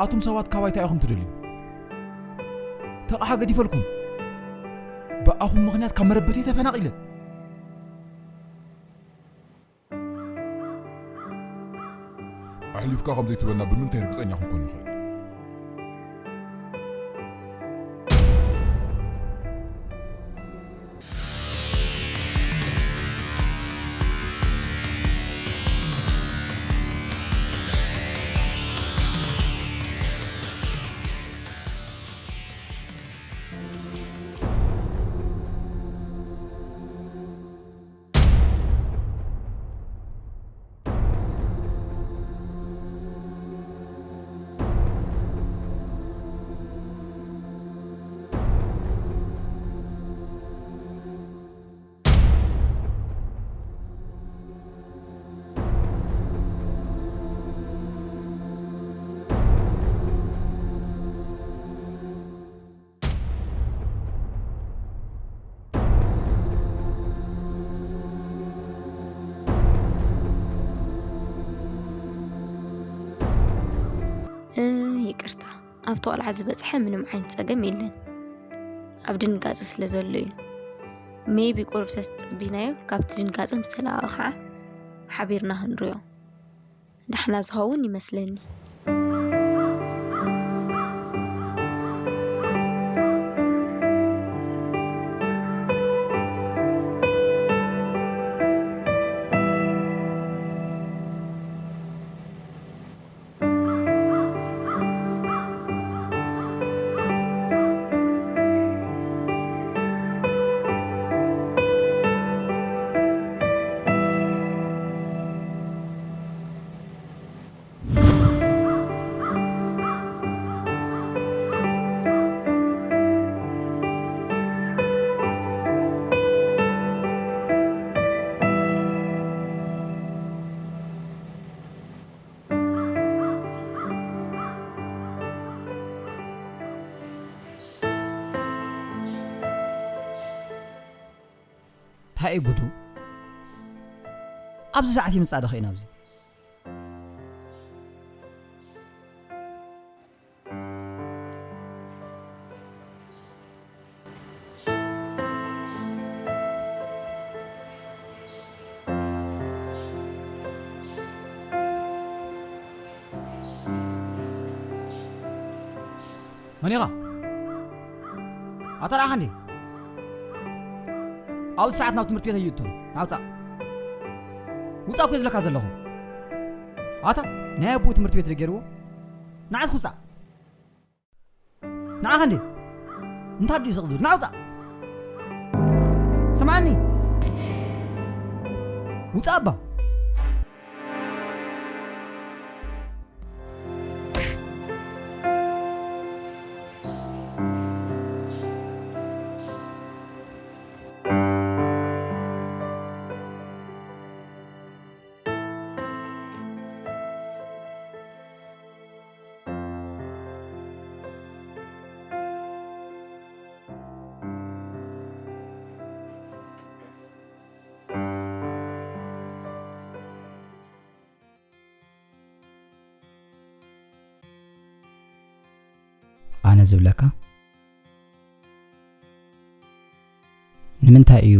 ኣቱም ሰባት ካባይ እንታይ ኢኹም ትደልዩ? ተቓሓ ገዲፈልኩም። ብኣኹም ምኽንያት ካብ መረበተይ ተፈናቒለ። ኣሕሊፍካ ከም ዘይትበና ብምንታይ ርግጸኛ ክንኮን ንኽእል? እ፣ ይቅርታ፣ ኣብቲ ቆልዓ ዝበፅሐ ምንም ዓይነት ፀገም የለን። ኣብ ድንጋፂ ስለ ዘሎ እዩ። ሜቢ ቁሩብ ተፀቢናዮ፣ ካብቲ ድንጋፂ ምስ ተለኣቐ ከዓ ሓቢርና ክንሪኦ። ዳሕና ዝኸውን ይመስለኒ። እንታይ እዩ ጉዱ? ኣብዚ ሰዓት ይምጻእ ዶ ኸይኑ ኣብዚ? መን ኢኻ? ኣታ ደኣ ሓንዴ። ኣብዚ ሰዓት ናብ ትምህርቲ ቤት ኣይእቱን። ና ውጻእ። ውጻእ እኮ ዝብለካ ዘለኹ። ኣታ ናይ ኣቦኡ ትምህርቲ ቤት ዶ ገይርዎ? ንዓስ ውጻእ። ንዓኻ እንዴ? እንታይ ድዩ ስቕ ዝብል? ና ውጻእ። ስምዓኒ። ውጻእ እባ። ኣነ ዝብለካ፣ ንምንታይ እዩ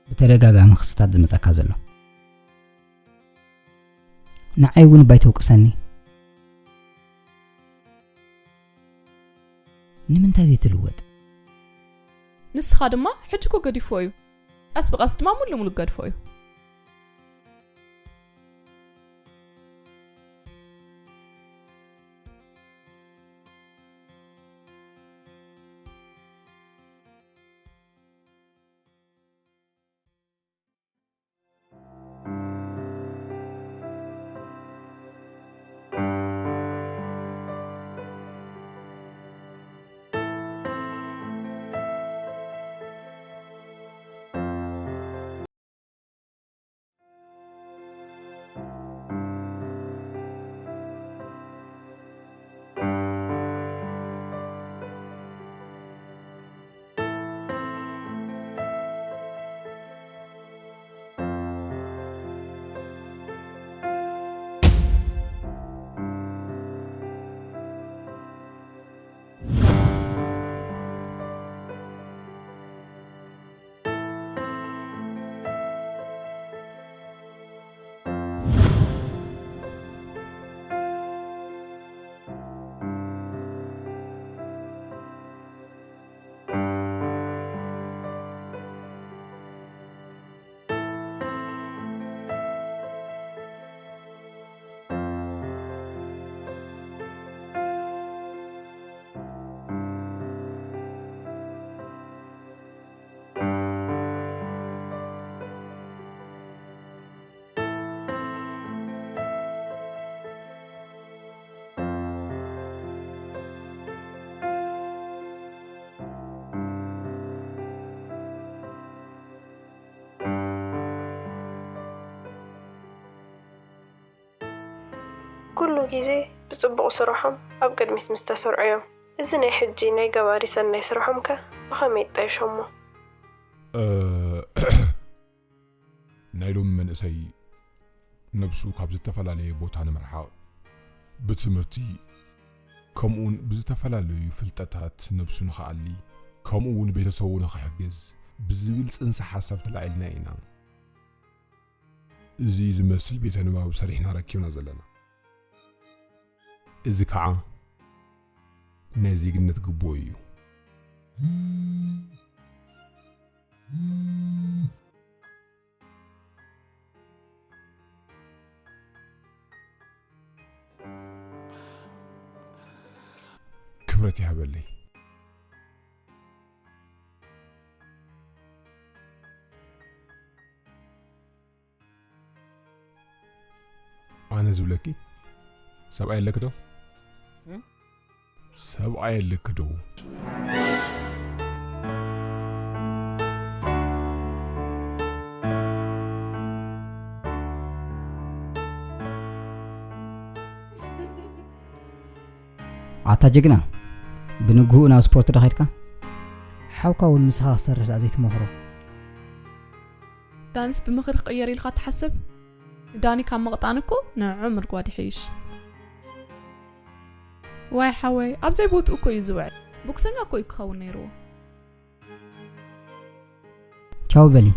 ብተደጋጋሚ ክስታት ዝመጸካ ዘሎ? ንዓይ እውን እባ ኣይተውቅሰኒ። ንምንታይ ዘይትልወጥ? ንስኻ ድማ ሕጂ እኮ ገዲፍዎ እዩ። ቀስ ብቐስ ድማ ሙሉ ሙሉ ገድፎ እዩ። ኩሉ ግዜ ብጽቡቕ ስርሖም ኣብ ቅድሚት ምስ ተሰርዑ እዮም። እዚ ናይ ሕጂ ናይ ገባሪ ሰናይ ስርሖም ከ ብኸመይ ይጣየሾሞ? እ፣ ናይ ሎሚ መንእሰይ ነብሱ ካብ ዝተፈላለየ ቦታ ንምርሓቕ፣ ብትምህርቲ፣ ከምኡውን ብዝተፈላለዩ ፍልጠታት ነብሱ ንኽኣሊ፣ ከምኡ እውን ቤተሰቡ ንኽሕግዝ ብዝብል ጽንሰ ሓሳብ ተላዒልና ኢና። እዚ ዝመስል ቤተ ንባብ ሰሪሕና ረኪብና ዘለና። እዚ ከዓ ናይ ዜግነት ግቡእ እዩ። ክብረት ይሃበለይ። ኣነ ዝብለኪ፣ ሰብኣይ ኣለኪ ዶ? እም? ሰብኣይ ኣለኪ ዶ? ኣታ ጅግና፣ ብንግህኡ ናብ ስፖርት ዶ ኸድካ? ሓውካ እውን ምሳኻ ክሰርሕ ደኣ ዘይትመኽሮ? ዳኒስ ብምኽሪ ክቕየር ኢልካ ትሓስብ? ንዳኒ ካብ ምቕጣን እኮ ንዕዑ ምርጓድ ይሕይሽ። ዋይ ሓወይ፣ ኣብ ዘይቦትኡ እኮ እዩ ዝውዕል። ቦክሰኛ እኮ እዩ ክኸውን ነይርዎ። ቻው በሊ።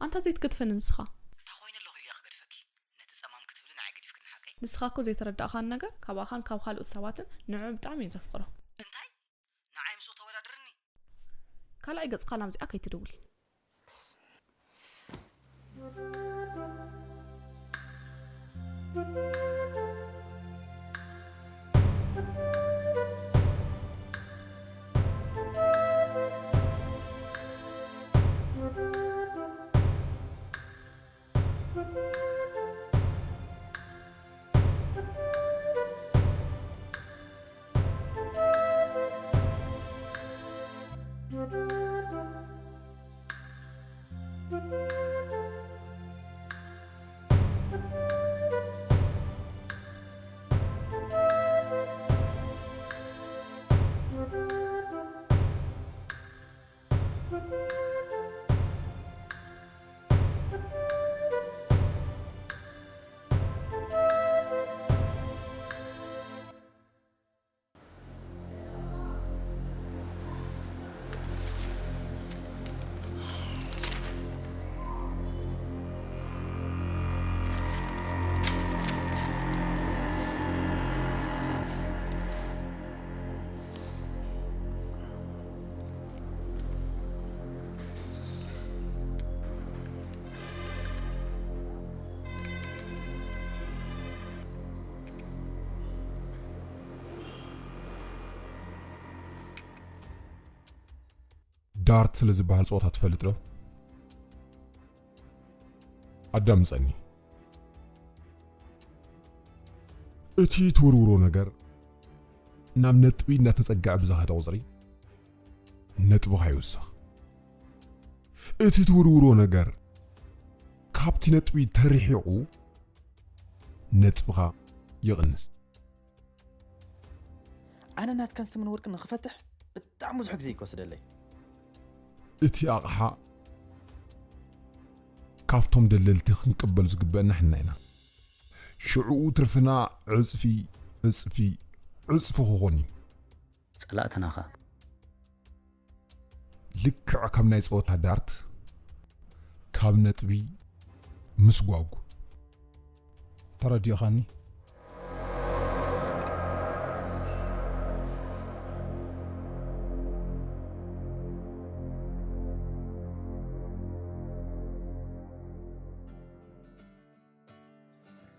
ኣንታ ዘይትገድፈኒ ንስኻ። እንታይ ኮይነ ኣለኹ ኢለ እየ ክገድፈኪ? ነቲ ጸማም ክትብሊ ንዓይ ገዲፍክኒ ሓቀይ? ንስኻ እኮ ዘይተረዳእኻኒ ነገር ካብ ኣኻን ካብ ካልኦት ሰባትን ንዕኡ ብጣዕሚ እየ ዘፍቅሮ። እንታይ? ንዓይ ምስኡ ተወዳድርኒ? ካልኣይ ገጽካ ላምዚኣ ከይትድውል። ዳርት ስለ ዝበሃል ጸወታ ትፈልጥ ዶ? ኣዳምጸኒ። እቲ ትውርውሮ ነገር ናብ ነጥቢ እናተጸግዐ ብዝኸደ ቁጽሪ ነጥብኻ ይውስኽ። እቲ ትውርውሮ ነገር ካብቲ ነጥቢ ተርሒቑ ነጥብኻ ይቕንስ። ኣነ ናትካን ስምን ወርቅን ንኽፈትሕ ብጣዕሚ ብዙሕ ግዜ እዩ ክወስደለይ። እቲ ኣቕሓ ካብቶም ደለልቲ ክንቅበል ዝግበአና ንሕና ኢና። ሽዕኡ ትርፍና ዕጽፊ፣ ዕጽፊ፣ ዕጽፊ ክኾን እዩ። ጸላእትናኸ? ልክዕ ከም ናይ ጸወታ ዳርት፣ ካብ ነጥቢ ምስጓጉ። ተረዲእኻኒ?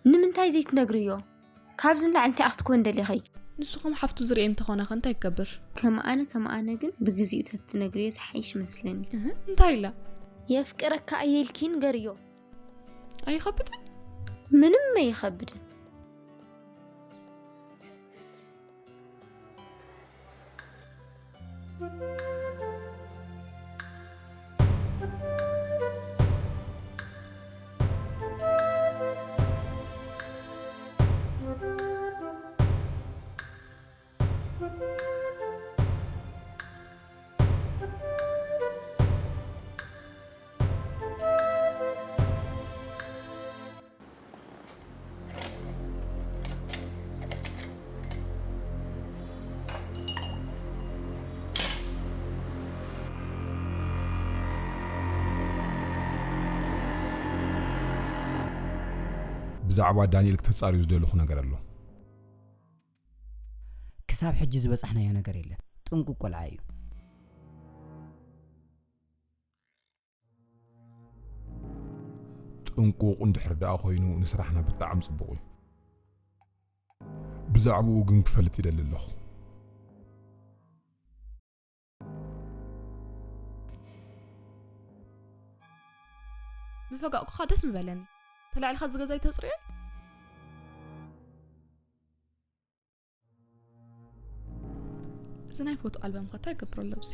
ንምንታይ ዘይትነግርዮ? ካብዚ ንላዕሊ እንታይ ክትኮን ደሊኺ? ንሱ ከም ሓፍቱ ዝርእየ እንተኾነኸ እንታይ ይገብር? ከም ኣነ፣ ከም ኣነ ግን ብግዜኡ ተትነግርዮ ዝሓይሽ ይመስለኒ። እህ፣ እንታይ ኢላ? የፍቅረካ እየ ኢልኪ ንገርዮ። ኣይኸብድን? ምንም ኣይኸብድን። ብዛዕባ ዳንኤል ክተጻርዩ ዝደለኹ ነገር ኣሎ። ክሳብ ሕጂ ዝበጻሕናዮ ነገር የለን። ጥንቁቅ ቆልዓ እዩ። ጥንቁቕ እንድሕር ደኣ ኮይኑ ንስራሕና ብጣዕሚ ጽቡቕ እዩ። ብዛዕባኡ ግን ክፈልጥ ይደሊ ኣለኹ። ምፈጋእኩኻ ደስ ምበለኒ። ተላዒልካ እዚ ገዛ ይተጽርዮ? እዚ ናይ ፎቶ ኣልበም ከ እንታይ ይገብሮ ኣሎ ኣብዚ?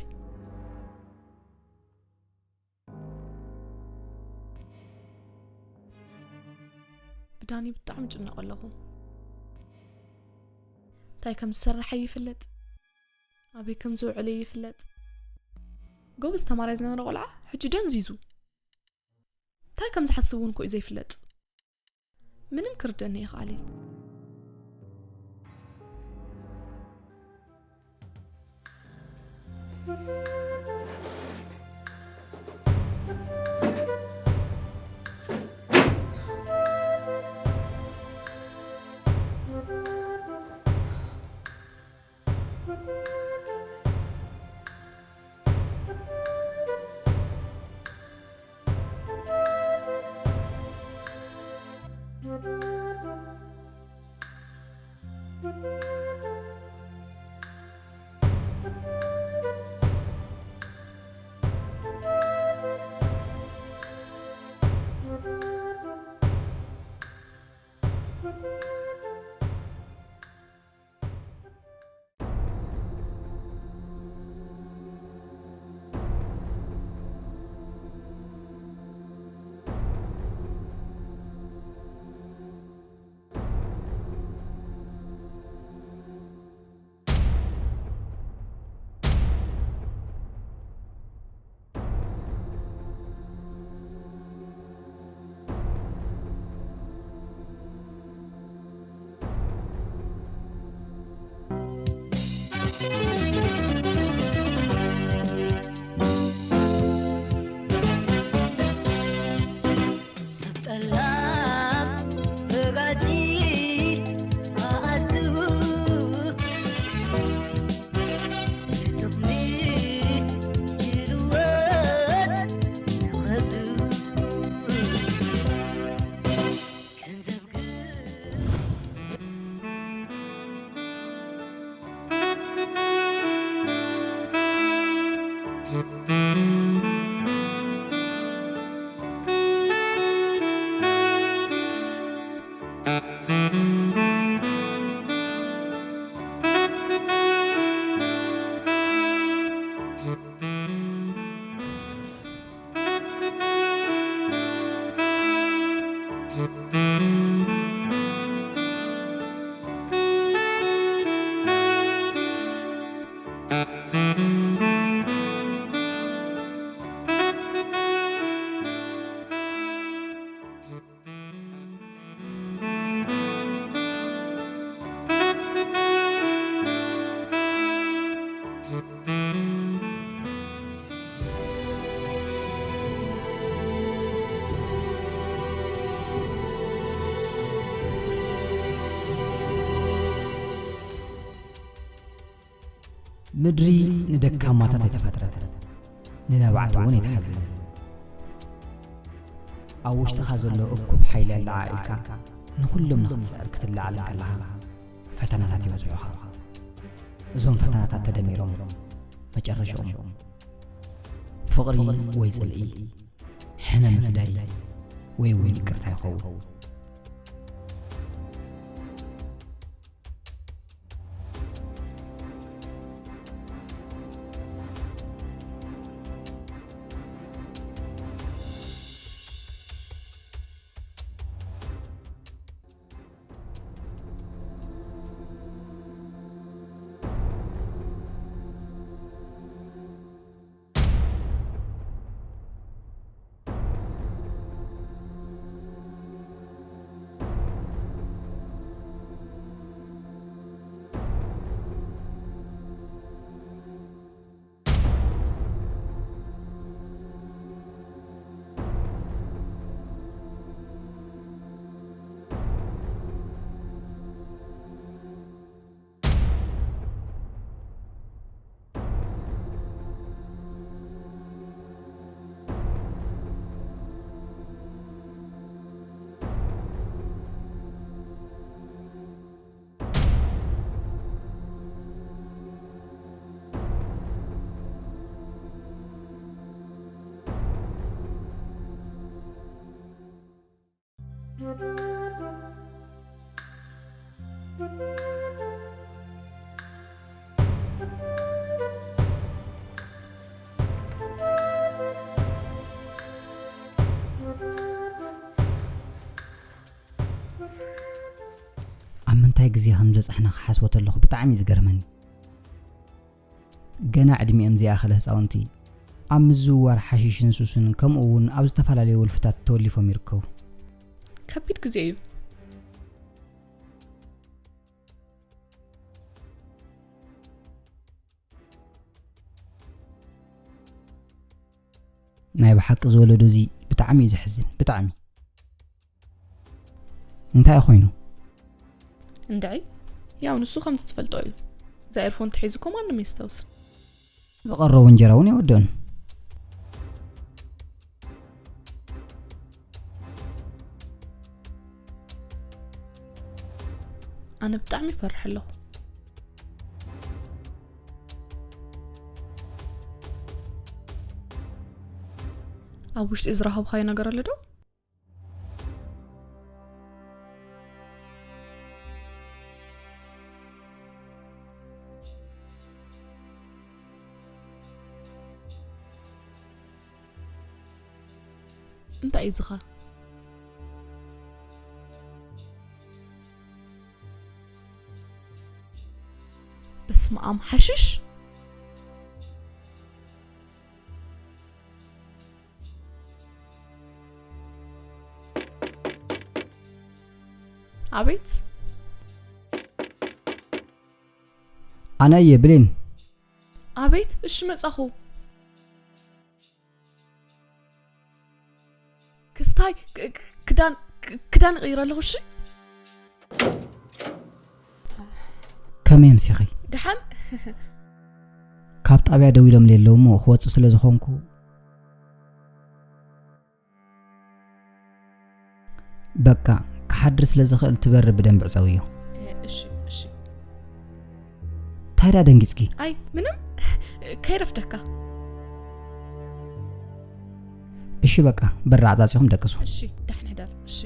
ብዳኒ ብጣዕሚ ይጭነቕ ኣለኹ። እንታይ ከም ዝሰርሕ ይፍለጥ፣ ኣበይ ከም ዝውዕል ይፍለጥ። ጎበዝ ተማራይ ዝነበረ ቆልዓ ሕጂ ደንዚዙ። እንታይ ከም ዝሓስብ እውን እኮ እዩ ዘይፍለጥ። ምንም ክርደኒ ይኽኣል እዩ። ምድሪ ንደካማታት ኣይተፈጥረትን፣ ንነባዕቲ እውን ኣይትሓዝንን። ኣብ ውሽጥኻ ዘሎ እኩብ ሓይሊ ኣለዓዒልካ ንኹሎም ንኽትስዕር ክትለዓል እንከለኻ፣ ፈተናታት ይበዝሑኻ። እዞም ፈተናታት ተደሚሮም መጨረሻኦም ፍቕሪ ወይ ጽልኢ፣ ሕነ ምፍዳይ ወይ እውን ይቅርታ ይኸውን። ኣብ ምንታይ ግዜ ከም ዘጽሕና ክሓስቦ ተለኹ ብጣዕሚ እዩ ዝገርመኒ። ገና ዕድሚኦም ዘይኣኸለ ህጻውንቲ ኣብ ምዝውዋር ሓሺሽን ሱስን ከምኡ እውን ኣብ ዝተፈላለዩ ወልፍታት ተወሊፎም ይርከቡ። ከቢድ ግዜ እዩ። ናይ ብሓቂ ዝወለዶ እዚ ብጣዕሚ እዩ ዘሕዝን፣ ብጣዕሚ። እንታይ ኮይኑ? እንድዒ፣ ያው ንሱ ከምቲ ትፈልጦ እዩ። እዛ ኤርፎን ተሒዙ እኮ ማንም የስታውስን። ዝቐረቡ እንጀራ እውን የወደኡን። ኣነ ብጣዕሚ ይፈርሕ ኣለኹ። ኣብ ውሽጢ ዝረኸብካዮ ነገር ኣሎ ዶ? እንታይ እዩ ዝኻ? በስመ ኣብ፣ ሓሽሽ? ኣቤት። ኣነ እየ ብሌን። ኣቤት፣ እሺ መጻኹ። ክስታይ ክ- ክ- ክዳን ክ- ክዳን እቕይር ኣለኹ፣ እሺ? ከመይ ኣምሲኺ? ደሓን። ካብ ጣብያ ደው ኢሎም ኣለዉ እሞ ክወጽእ ስለ ዝኾንኩ። በቃ፣ ክሓድር ስለ ዝኽእል ትበሪ ብደንቢ ዕጸውዮ። እ፣ እሺ፣ እሺ። እንታይ ደኣ ደንጊጽኪ? ኣይ፣ ምንም። ከይረፍደካ። እሺ፣ በቃ፣ በሪ ዓጻጺኹም ደቅሱ። እሺ፣ ደሕና ሕደር። እሺ።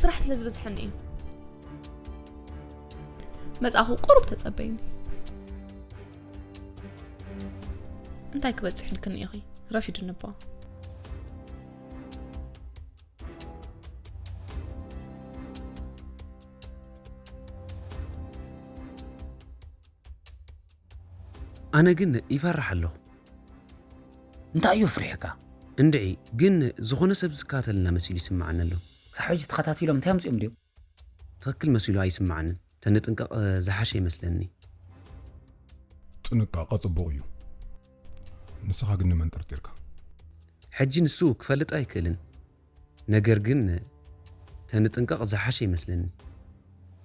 ጥራሕ ስለ ዝበዝሐኒ እዩ። መጻኹ ቁሩብ ተጸበይኒ። እንታይ ክበጽሕልክን ኢኺ? ረፊድኒ እባ። ኣነ ግን ይፈርሕ ኣለኹ። እንታይ እዩ ፍሪሕካ? እንድዒ፣ ግን ዝኾነ ሰብ ዝከታተልና መሲሉ ይስምዓኒ ኣሎ። ክሳብ ሕጂ ተኸታቲሎም እንታይ ኣምጺኦም ድዮም? ትኽክል መሲሉ ኣይስምዓንን። ተንጥንቀቕ ዝሓሸ ይመስለኒ። ጥንቃቐ ጽቡቕ እዩ። ንስኻ ግን ንመን ጠርጢርካ? ሕጂ ንሱ ክፈልጥ ኣይክእልን። ነገር ግን ተንጥንቀቕ ዝሓሸ ይመስለኒ።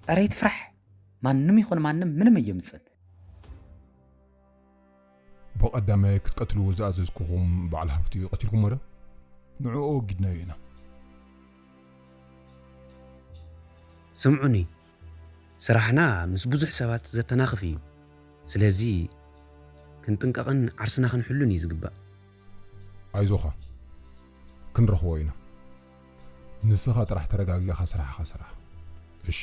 ኧረ ይትፍራሕ። ማንም ይኹን ማንም ምንም እየምጽን። ብቐዳማይ ክትቀትልዎ ዝኣዘዝኩኹም በዓል ሃፍቲ ቀቲልኩሞ ዶ? ንዕኡ ኣወጊድናዮ ኢና። ስምዑኒ፣ ስራሕና ምስ ብዙሕ ሰባት ዘተናኽፍ እዩ። ስለዚ ክንጥንቀቕን ዓርስና ክንሕሉን እዩ ዝግባእ። ኣይዞኻ፣ ክንረኽቦ ኢና። ንስኻ ጥራሕ ተረጋጊእኻ ስራሕኻ ስራሕ። እሺ?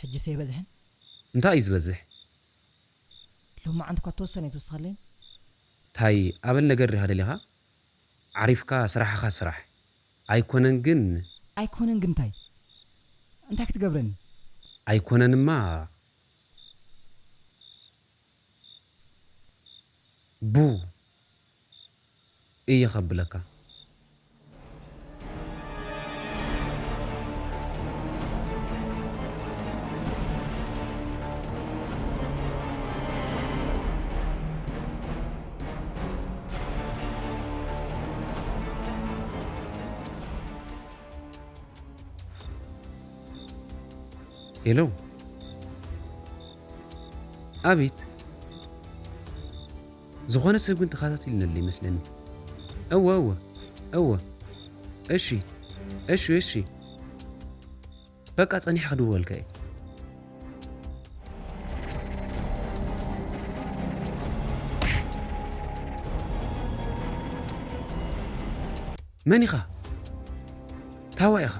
ሕጂስ ኣይበዝሕን? እንታይ እዩ ዝበዝሕ? ሎማዓንቲ እኳ ተወሰነ ኣይትወስኸለይን? እንታይ ኣበል ነገር ዲኻ ደሊኻ? ዓሪፍካ ስራሕኻ ስራሕ። ኣይኮነን ግን ኣይኮነን ግን እንታይ? እንታይ ክትገብረኒ? ኣይኮነንማ ቡ እየ ኸብለካ። ሄሎ። ኣቤት። ዝኾነ ሰብ ግን ተኸታቲሉኒ ኣሎ ይመስለኒ። እወ፣ እወ፣ እወ። እሺ፣ እሺ፣ እሺ። በቃ ጸኒሐ ክድወለልካ እየ። መን ኢኻ? ታዋ ኢኻ?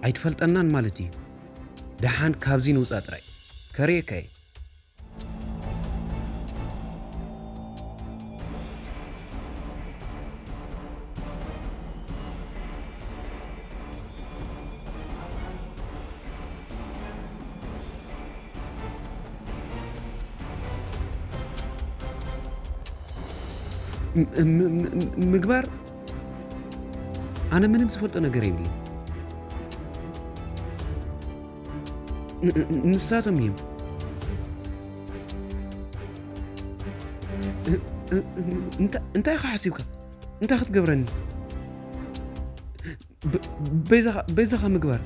ኣይትፈልጠናን ማለት እዩ። ደሓን ካብዚ ንውጻእ ጥራይ። ከርእየካ እየ። ም-፣ ም-፣ ም-፣ ምግባር? ኣነ ምንም ዝፈልጦ ነገር የብለይን። ን-፣ ን-፣ ንሳቶም እዮም። እ-፣ እ-፣ እ-፣ እንታ-፣ እንታይ ኢኻ ሓሲብካ? እንታይ ክትገብረኒ? ብ-፣ በይዛኻ፣ በይዛኻ ምግባር።